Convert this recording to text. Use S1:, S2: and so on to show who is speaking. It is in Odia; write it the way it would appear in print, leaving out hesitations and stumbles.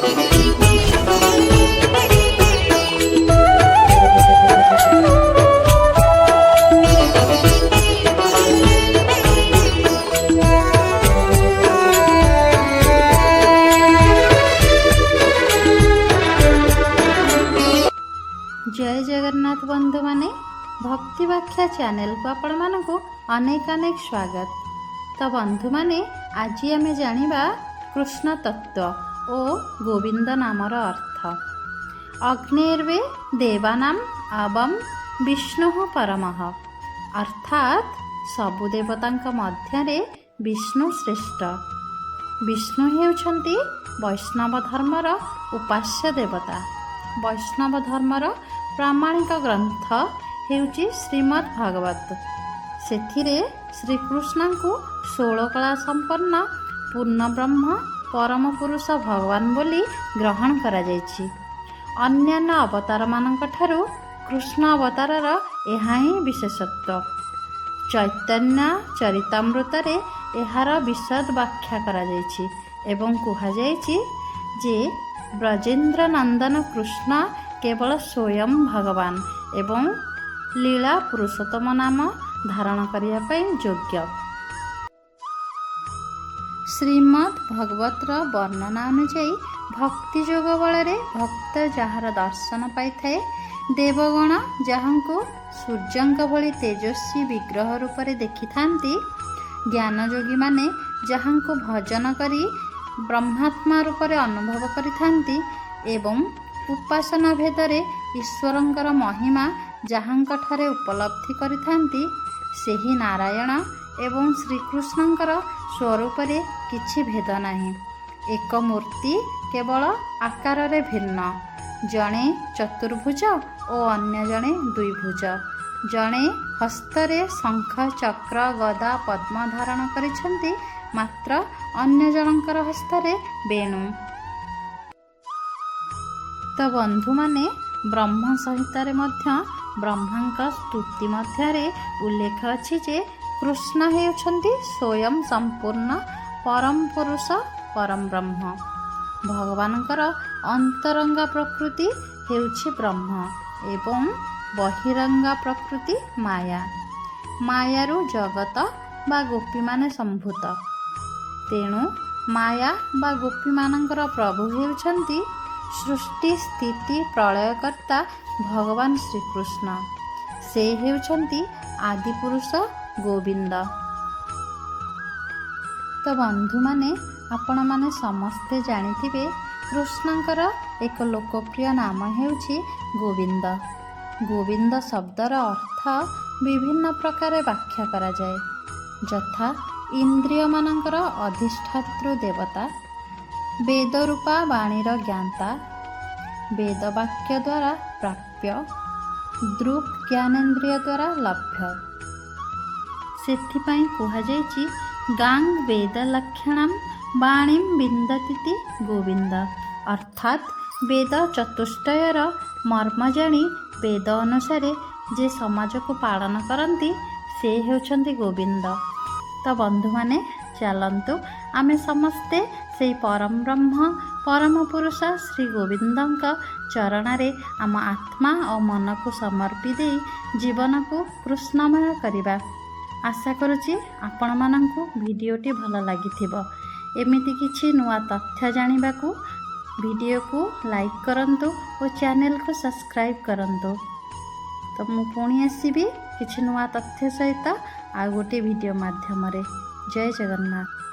S1: ଜୟ ଜଗନ୍ନାଥ ବନ୍ଧୁମାନେ, ଭକ୍ତି ବ୍ୟାଖ୍ୟା ଚ୍ୟାନେଲକୁ ଆପଣମାନଙ୍କୁ ଅନେକ ଅନେକ ସ୍ୱାଗତ। ତ ବନ୍ଧୁମାନେ, ଆଜି ଆମେ ଜାଣିବା କୃଷ୍ଣ ତତ୍ତ୍ୱ ଓ ଗୋବିନ୍ଦ ନାମର ଅର୍ଥ। ଅଗ୍ନିର୍ବେ ଦେବାନାମ ଅବମ ବିଷ୍ଣୁ ପରମଃ, ଅର୍ଥାତ୍ ସବୁ ଦେବତାଙ୍କ ମଧ୍ୟରେ ବିଷ୍ଣୁ ଶ୍ରେଷ୍ଠ। ବିଷ୍ଣୁ ହେଉଛନ୍ତି ବୈଷ୍ଣବ ଧର୍ମର ଉପାସ୍ୟ ଦେବତା। ବୈଷ୍ଣବ ଧର୍ମର ପ୍ରାମାଣିକ ଗ୍ରନ୍ଥ ହେଉଛି ଶ୍ରୀମଦ୍ ଭାଗବତ। ସେଥିରେ ଶ୍ରୀକୃଷ୍ଣଙ୍କୁ ଷୋଳକଳା ସମ୍ପନ୍ନ ପୂର୍ଣ୍ଣବ୍ରହ୍ମ ପରମ ପୁରୁଷ ଭଗବାନ ବୋଲି ଗ୍ରହଣ କରାଯାଇଛି। ଅନ୍ୟାନ୍ୟ ଅବତାରମାନଙ୍କ ଠାରୁ କୃଷ୍ଣ ଅବତାରର ଏହା ହିଁ ବିଶେଷତ୍ୱ। ଚୈତନ୍ୟ ଚରିତାମୃତରେ ଏହାର ବିଶଦ ବ୍ୟାଖ୍ୟା କରାଯାଇଛି ଏବଂ କୁହାଯାଇଛି ଯେ ବ୍ରଜେନ୍ଦ୍ର ନନ୍ଦନ କୃଷ୍ଣ କେବଳ ସ୍ୱୟଂ ଭଗବାନ ଏବଂ ଲୀଳା ପୁରୁଷୋତ୍ତମ ନାମ ଧାରଣ କରିବା ପାଇଁ ଯୋଗ୍ୟ। ଶ୍ରୀମଦ୍ ଭଗବତର ବର୍ଣ୍ଣନା ଅନୁଯାୟୀ, ଭକ୍ତି ଯୋଗ ବଳରେ ଭକ୍ତ ଯାହାର ଦର୍ଶନ ପାଇଥାଏ, ଦେବଗଣ ଯାହାଙ୍କୁ ସୂର୍ଯ୍ୟଙ୍କ ଭଳି ତେଜସ୍ୱୀ ବିଗ୍ରହ ରୂପରେ ଦେଖିଥାନ୍ତି, ଜ୍ଞାନଯୋଗୀମାନେ ଯାହାଙ୍କୁ ଭଜନ କରି ବ୍ରହ୍ମାତ୍ମା ରୂପରେ ଅନୁଭବ କରିଥାନ୍ତି ଏବଂ ଉପାସନା ଭେଦରେ ଈଶ୍ୱରଙ୍କର ମହିମା ଯାହାଙ୍କଠାରେ ଉପଲବ୍ଧି କରିଥାନ୍ତି, ସେହି ନାରାୟଣ ଏବଂ ଶ୍ରୀକୃଷ୍ଣଙ୍କର ସ୍ୱରୂପରେ କିଛି ଭେଦ ନାହିଁ। ଏକ ମୂର୍ତ୍ତି, କେବଳ ଆକାରରେ ଭିନ୍ନ। ଜଣେ ଚତୁର୍ଭୁଜ ଓ ଅନ୍ୟ ଜଣେ ଦ୍ୱିଭୁଜ। ଜଣେ ହସ୍ତରେ ଶଙ୍ଖ, ଚକ୍ର, ଗଦା, ପଦ୍ମ ଧାରଣ କରିଛନ୍ତି, ମାତ୍ର ଅନ୍ୟ ଜଣଙ୍କର ହସ୍ତରେ ବେଣୁ। ତ ବନ୍ଧୁମାନେ, ବ୍ରହ୍ମ ସଂହିତାରେ ମଧ୍ୟ ବ୍ରହ୍ମାଙ୍କ ସ୍ତୁତି ମଧ୍ୟରେ ଉଲ୍ଲେଖ ଅଛି ଯେ କୃଷ୍ଣ ହେଉଛନ୍ତି ସ୍ୱୟଂ ସମ୍ପୂର୍ଣ୍ଣ ପରମ ପୁରୁଷ, ପରମ ବ୍ରହ୍ମ। ଭଗବାନଙ୍କର ଅନ୍ତରଙ୍ଗ ପ୍ରକୃତି ହେଉଛି ବ୍ରହ୍ମ ଏବଂ ବହିରଙ୍ଗ ପ୍ରକୃତି ମାୟା। ମାୟାରୁ ଜଗତ ବା ଗୋପୀମାନେ ସମ୍ଭୂତ। ତେଣୁ ମାୟା ବା ଗୋପୀମାନଙ୍କର ପ୍ରଭୁ ହେଉଛନ୍ତି ସୃଷ୍ଟି ସ୍ଥିତି ପ୍ରଳୟକର୍ତ୍ତା ଭଗବାନ ଶ୍ରୀକୃଷ୍ଣ। ସେ ହେଉଛନ୍ତି ଆଦିପୁରୁଷ ଗୋବିନ୍ଦ। ତ ବନ୍ଧୁମାନେ, ଆପଣମାନେ ସମସ୍ତେ ଜାଣିଥିବେ, କୃଷ୍ଣଙ୍କର ଏକ ଲୋକପ୍ରିୟ ନାମ ହେଉଛି ଗୋବିନ୍ଦ। ଗୋବିନ୍ଦ ଶବ୍ଦର ଅର୍ଥ ବିଭିନ୍ନ ପ୍ରକାରେ ବ୍ୟାଖ୍ୟା କରାଯାଏ, ଯଥା ଇନ୍ଦ୍ରିୟମାନଙ୍କର ଅଧିଷ୍ଠାତୃ ଦେବତା, ବେଦରୂପା ବାଣୀର ଜ୍ଞାତା, ବେଦବାକ୍ୟ ଦ୍ୱାରା ପ୍ରାପ୍ୟ, ଦୃକ୍ ଜ୍ଞାନେନ୍ଦ୍ରିୟ ଦ୍ୱାରା ଲଭ୍ୟ। ସେଥିପାଇଁ କୁହାଯାଇଛି, ଗାଂ ବେଦ ଲକ୍ଷଣମ୍ ବାଣୀମ୍ ବିନ୍ଦତୀତି ଗୋବିନ୍ଦ। ଅର୍ଥାତ୍ ବେଦ ଚତୁଷ୍ଟୟର ମର୍ମ ଜାଣି ବେଦ ଅନୁସାରେ ଯେ ସମାଜକୁ ପାଳନ କରନ୍ତି, ସେ ହେଉଛନ୍ତି ଗୋବିନ୍ଦ। ତ ବନ୍ଧୁମାନେ, ଚାଲନ୍ତୁ ଆମେ ସମସ୍ତେ ସେଇ ପରମ ବ୍ରହ୍ମ ପରମ ପୁରୁଷ ଶ୍ରୀ ଗୋବିନ୍ଦଙ୍କ ଚରଣରେ ଆମ ଆତ୍ମା ଓ ମନକୁ ସମର୍ପି ଦେଇ ଜୀବନକୁ କୃଷ୍ଣମୟ କରିବା। ଆଶା କରୁଛି ଆପଣମାନଙ୍କୁ ଭିଡ଼ିଓଟି ଭଲ ଲାଗିଥିବ। ଏମିତି କିଛି ନୂଆ ତଥ୍ୟ ଜାଣିବାକୁ ଭିଡ଼ିଓକୁ ଲାଇକ୍ କରନ୍ତୁ ଓ ଚ୍ୟାନେଲକୁ ସବସ୍କ୍ରାଇବ୍ କରନ୍ତୁ। ତ ମୁଁ ପୁଣି ଆସିବି କିଛି ନୂଆ ତଥ୍ୟ ସହିତ ଆଉ ଗୋଟିଏ ଭିଡ଼ିଓ ମାଧ୍ୟମରେ। ଜୟ ଜଗନ୍ନାଥ।